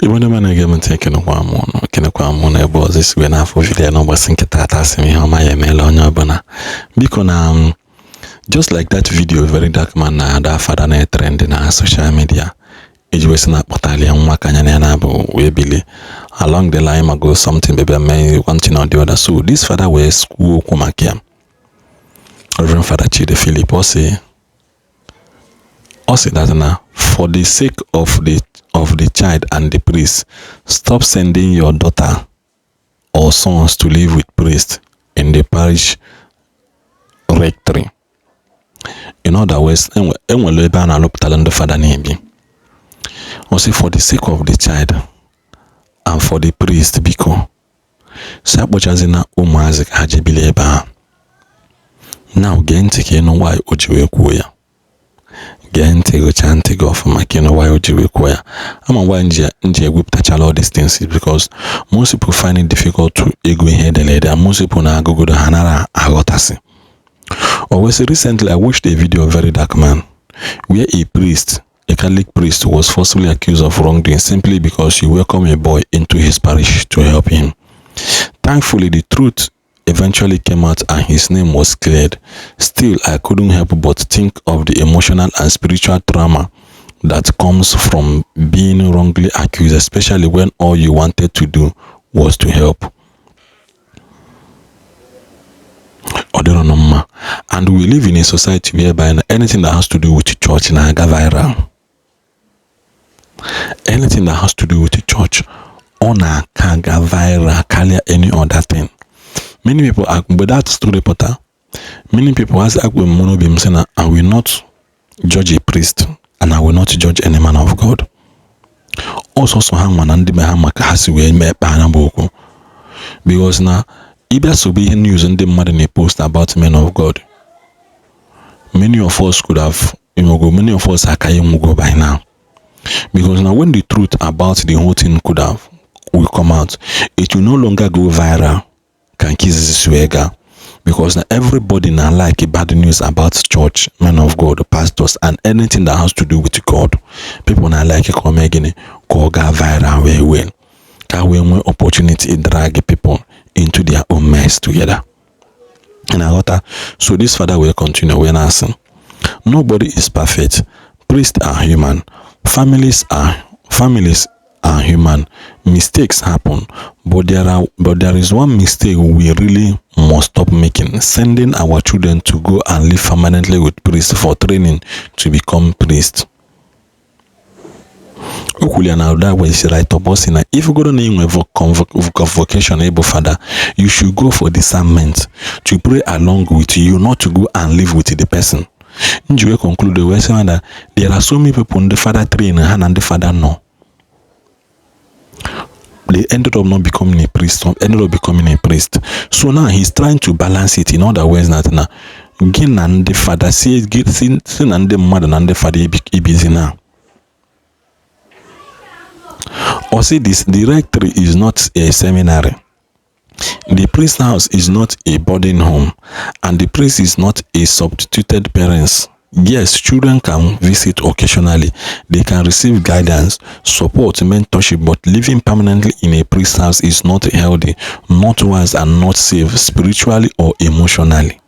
Even the man again taking one more about this when I for video no was think that as me how my email on your banner. Because just like that video, very dark man that father na trend in social media. It was not Italian Makanyana we believe along the line ago something baby may one thing or the other. So this father was school Kumakia. Rev Father Chide Philip also that now for the sake of the child and the priest, stop sending your daughter or sons to live with priest in the parish rectory. In other words, the father name. Also for the sake of the child and for the priest, because Sabojazina Umazik Hajibileba. Now Gentike no why Ojiwe Kuya. Gentego Chantigo for Makino why Ojiwe Kuya. I'm a why Nje whip touch all these things is because most people find it difficult to ego head the lady, and most people now go to Hanara Agotasi. Always recently I watched a video of Very Dark Man where a Catholic priest was forcibly accused of wrongdoing simply because he welcomed a boy into his parish to help him. Thankfully, the truth eventually came out and his name was cleared. Still, I couldn't help but think of the emotional and spiritual trauma that comes from being wrongly accused, especially when all you wanted to do was to help. And we live in a society whereby anything that has to do with the church now go viral. Anything that has to do with the church honor can go viral, carry any other thing. Many people are, but that's true reporter. Many people ask monobim saying, I will not judge a priest and I will not judge any man of God. Also, so hang man and the Mahamaka we me panaboko. Because now Ibia so be news and the mother post about men of God. Many of us could have many of us are go by now. Because now when the truth about the whole thing will come out, it will no longer go viral. Can kiss swagger. Because now everybody now like bad news about church, men of God, pastors, and anything that has to do with God. People now like it come again, go viral very well. Can we more opportunity drag people into their own mess together. And I got so this father will continue when asking. Nobody is perfect. Priests are human. Families are human. Mistakes happen, but there is one mistake we really must stop making: sending our children to go and live permanently with priests for training to become priests. If you go to name convocation able father, you should go for discernment to pray along with you, not to go and live with the person. You conclude the way that there are so many people in the father train and the father no. They ended up not becoming a priest, ended up becoming a priest. So now he's trying to balance it in other ways that now again and the father see and the mother and the father be busy now. Or see this, the rectory is not a seminary. The priest house is not a boarding home, and the priest is not a substituted parents. Yes, children can visit occasionally. They can receive guidance, support, mentorship, but living permanently in a priest house is not healthy, not wise, and not safe spiritually or emotionally.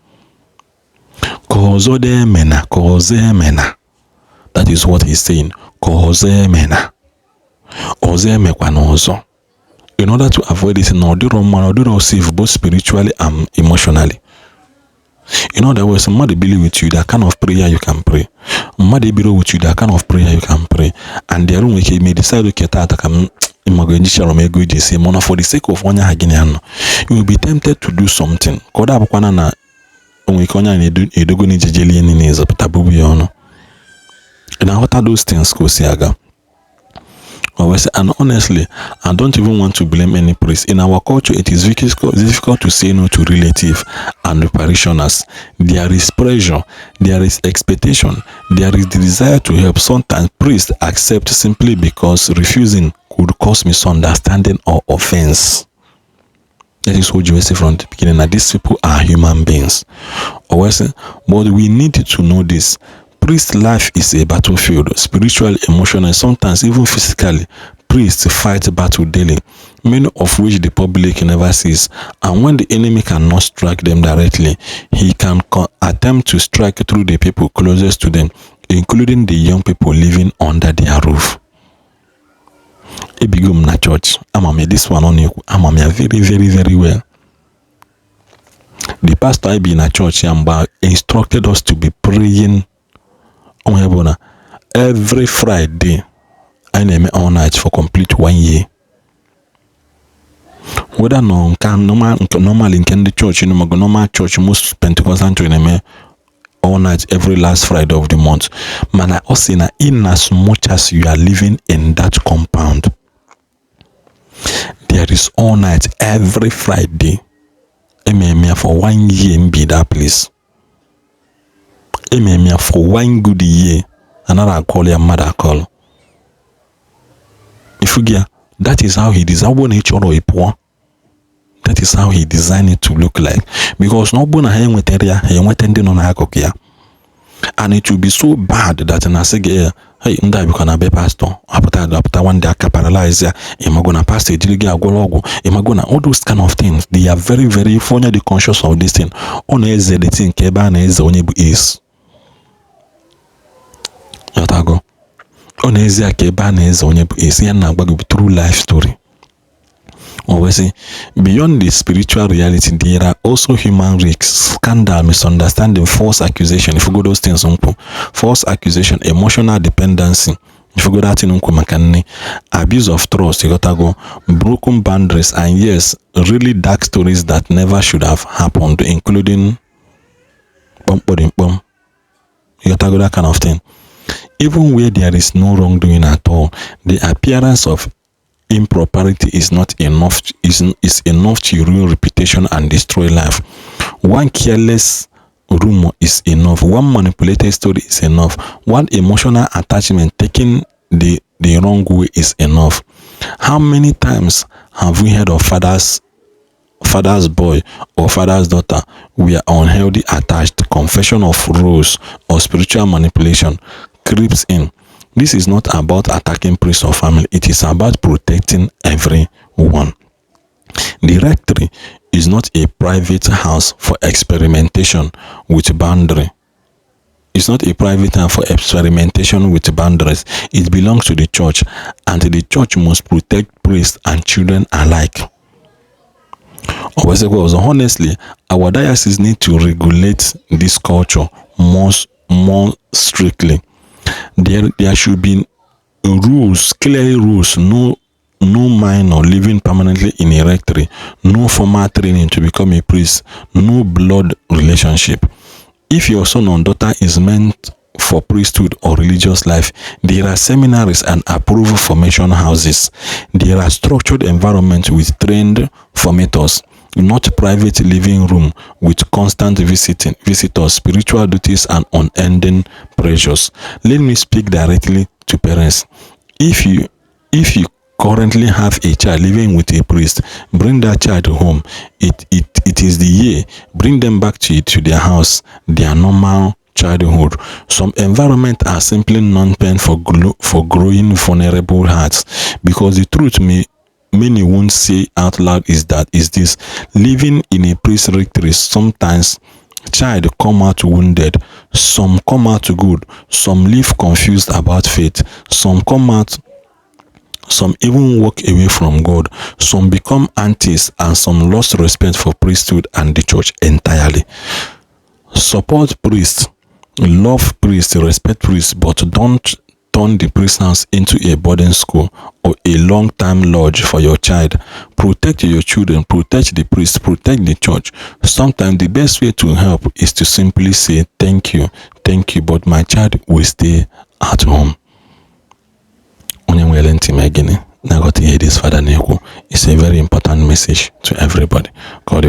That is what he's saying. In order to avoid this, no safe both spiritually and emotionally. In other words, somebody believe with you that kind of prayer you can pray. Somebody believe with you that kind of prayer you can pray. And the room may decide to for the sake of one you will be tempted to do something. And what are those things, Kosiaga? And honestly, I don't even want to blame any priest. In our culture, it is difficult to say no to relatives and parishioners. There is pressure, there is expectation, there is the desire to help. Sometimes priests accept simply because refusing could cause misunderstanding or offense. That is what you say from the beginning, that these people are human beings. But we need to know this. Priest life is a battlefield, spiritually, emotionally, sometimes even physically. priests fight battle daily, many of which the public never sees, and when the enemy cannot strike them directly, he can attempt to strike through the people closest to them, including the young people living under their roof. Ebigum na church, amame this one on amame very very very well. The pastor I be in a church yamba instructed us to be praying on every Friday. I name all night for complete 1 year. Whether no can normal in the church, normal church, most Pentecostal church all night every last Friday of the month. Man, I also in as much as you are living in that compound, there is all night every Friday. For 1 year in be that place. For 1 good year, another call your mother call. If you get that is how he designed nature or a poor. That is how he designed it to look like. Because no bona with area, he went ending on a cokia. And it will be so bad that in a say, hey, you can be pastor. After one day, I paralyze ya. Am I gonna pass the diligia gologo? Am I gonna all those kind of things? They are very, very funny conscious of this thing. On is the thing Kebana is only is. Yotago. On is the Kebana is only is a true life story. Always say, beyond the spiritual reality, there are also human risks, scandal, misunderstanding, false accusation. If you go those things, false accusation, emotional dependency. If you go that in abuse of trust, you gotta go broken boundaries, and yes, really dark stories that never should have happened, including you gotta go that kind of thing. Even where there is no wrongdoing at all, the appearance of impropriety is not enough, is enough to ruin reputation and destroy life. One careless rumor is enough. One manipulated story is enough. One emotional attachment taken the wrong way is enough. How many times have we heard of father's boy or father's daughter we are unhealthy attached, confession of roles or spiritual manipulation creeps in? This is not about attacking priests or family. It is about protecting everyone. The rectory is not a private house for experimentation with boundary. It's not a private house for experimentation with boundaries. It belongs to the church, and the church must protect priests and children alike. Honestly, our diocese need to regulate this culture more strictly. There should be rules, clear rules. No minor living permanently in a rectory, no formal training to become a priest, no blood relationship. If your son or daughter is meant for priesthood or religious life, there are seminaries and approved formation houses. There are structured environments with trained formators, not private living room with constant visitors, spiritual duties, and unending pressures. Let me speak directly to parents. If you currently have a child living with a priest, bring that child home. It is the year. Bring them back to their house, their normal childhood. Some environments are simply non-pen for growing vulnerable hearts, because the truth many won't say out loud is this: living in a priest rectory, sometimes child come out wounded, some come out good, some live confused about faith, some even walk away from God, some become atheists, and some lost respect for priesthood and the church entirely. Support priests, love priests, respect priests, but don't turn the priest house into a boarding school or a long-time lodge for your child. Protect your children, protect the priest, protect the church. Sometimes the best way to help is to simply say thank you, but my child will stay at home. It's a very important message to everybody. God,